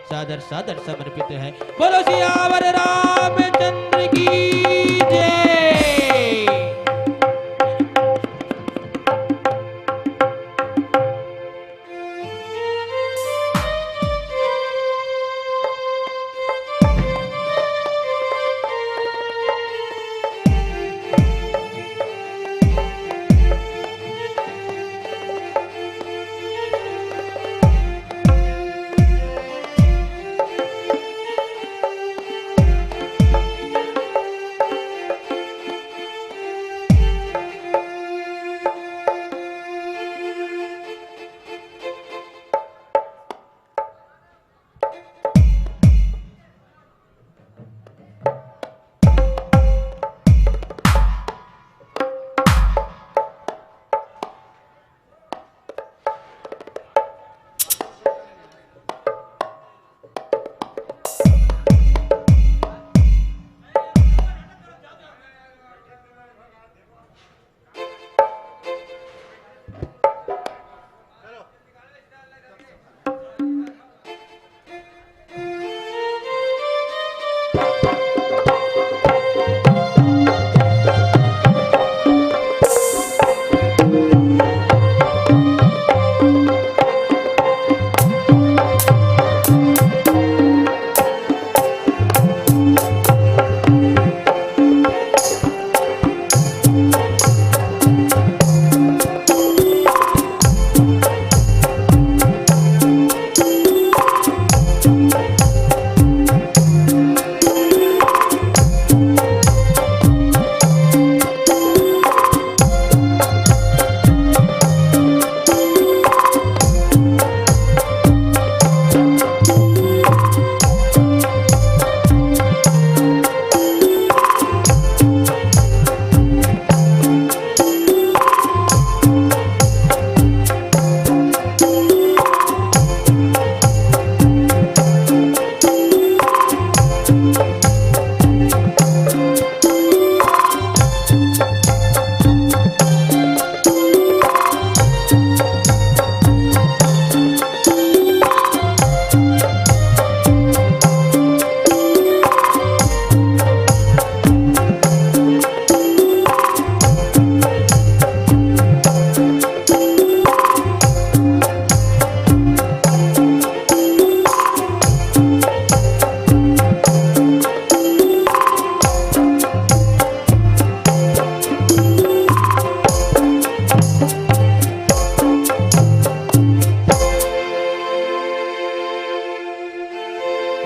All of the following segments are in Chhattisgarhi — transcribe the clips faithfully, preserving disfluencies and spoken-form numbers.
सादर सादर समर्पित है। बोलो सियावर रामचंद्र की जय।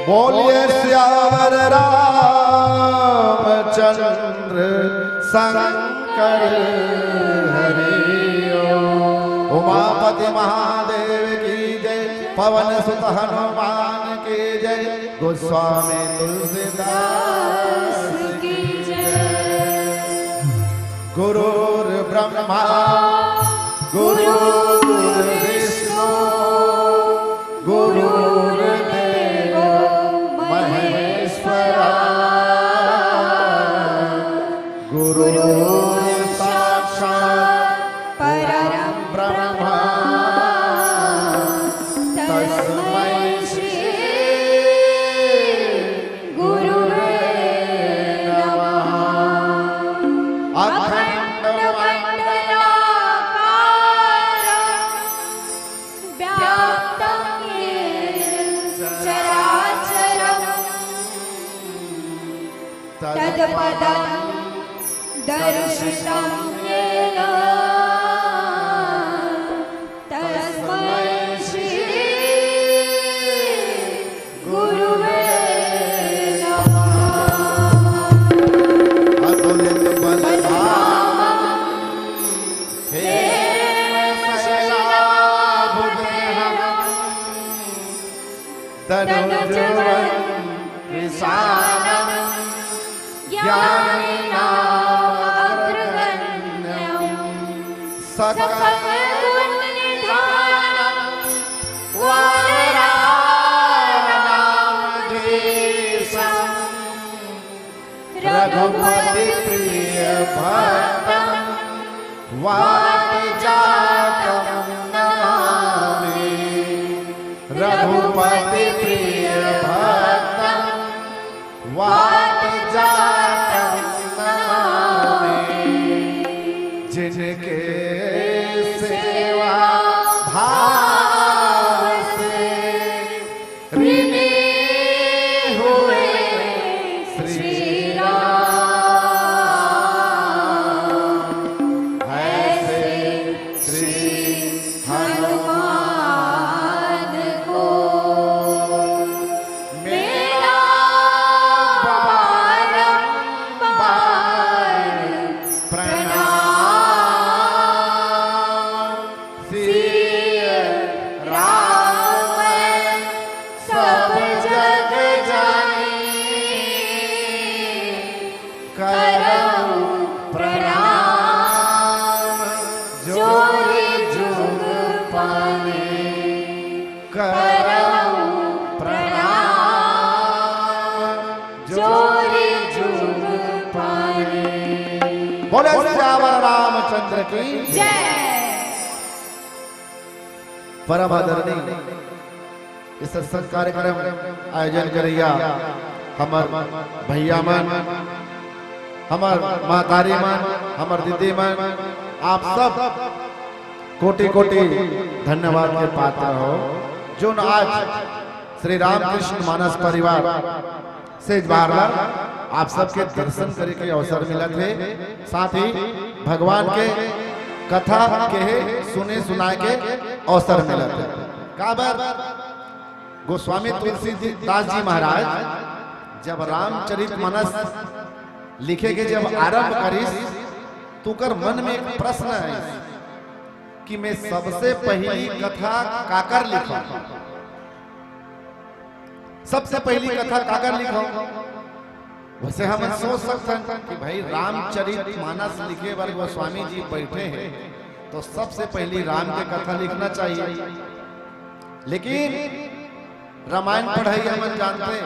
बोलिए सियावर रामचंद्र शंकर हरि ओम। उमापति महादेव की जय, पवन सुत हनुमान की जय, गोस्वामी तुलसीदास की जय। गुरुर्ब्रह्मा गुरुर्विष्णु गुरुर्देवो महेश्वरा। गुरुर्साक्षात् परं ब्रह्म तस्मै श्री गुरुवे नमः। अखंडमंडलाकारं व्याप्तं येन चराचरम्। तत्पदं दर्शितं येन तस्मै श्री गुरुवे नमः। अतुलित बल धामं हेम शैलाभ देहं तनुजवनं विशालं ज्ञानिनामग्रगण्यं सकलं गुणनिधानं वरराणामधीशं रघुपति प्रिय भक्तं वात जातं नमामि। रघुपति प्रिय बोले सियावर रामचंद्र की जय। परम आदरणीय इस सत्संग कार्यक्रम आयोजन करइया हमर भैया मन, हमर महतारी मन, हमर दीदी मन, आप सब कोटि कोटि धन्यवाद के पात्र हो, जोन आज श्री रामकृष्ण मानस परिवार सेजबहार ला आप सबके दर्शन करे के अवसर मिलत हे, साथ ही भगवान के कथा के सुने सुनाए के अवसर मिलत हे। काबर गोस्वामी तुलसीदास जी महाराज जब रामचरित मानस लिखे के जब आरंभ करिस, तो ओकर मन में एक प्रश्न आइस कि मैं सबसे पहली कथा काकर लिखा, सबसे पहली कथा काकर लिखा। वैसे हमन सोच सकथन कि भाई रामचरित मानस लिखे बर गोस्वामी जी बैठे हैं, तो सबसे पहली राम के कथा लिखना चाहिए। लेकिन रामायण पढ़इया मन जानथे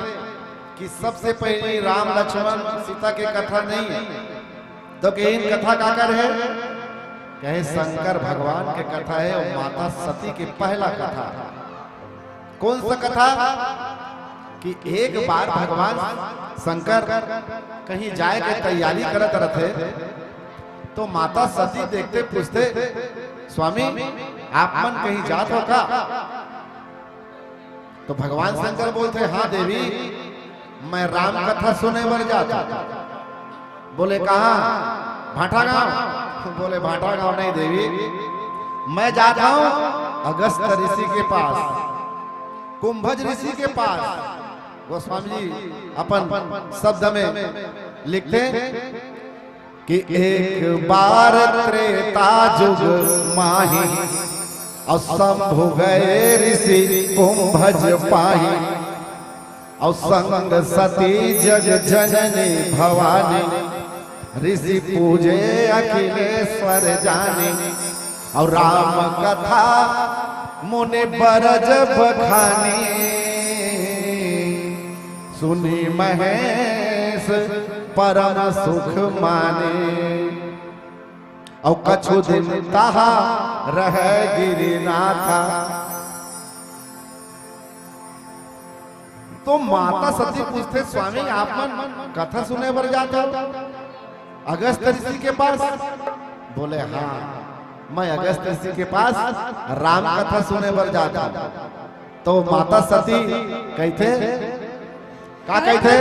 कि सबसे पहली राम लक्ष्मण सीता के कथा नहीं है, तो कहे इन कथा काकर है? कहे शंकर भगवान के कथा है और माता सती के पहला कथा। कौन सा कथा? कि एक बार भगवान शंकर कहीं जाए के तैयारी करत रहथे, तो माता सती देखते पूछथे, स्वामी, आप मन कहीं जात हो का? तो भगवान शंकर बोलथे, हाँ देवी, मैं राम कथा सुने बर जात हूँ। बोले, कहाँ? भाटागांव। बोले, भाटागांव नहीं देवी, मैं जात हूँ अगस्त ऋषि के पास, कुंभज ऋषि के पास। गोस्वामी जी अपन शब्द में लिखथे कि एक बार त्रेता जुग माही, अउ शंभु गए ऋषि कुंभज पाही, अउ संग सती जग जननी भवानी, ऋषि पूजे अखिलेश्वर जानी, अउ राम कथा मुनि बरज बखानी, सुनि महेश परम सुख मानी। अउ कछु दिन तहा रहै गिरिनाथा। तो माता सती पूछथे, स्वामी, आप मन कथा सुने बर जात हो अगस्त ऋषि के पास? बोले, हाँ, मैं अगस्त ऋषि के पास राम कथा सुने बर जात हूँ। तो माता सती कहिथे, का कहिथे?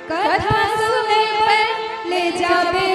कथा सुने बर ले जाबे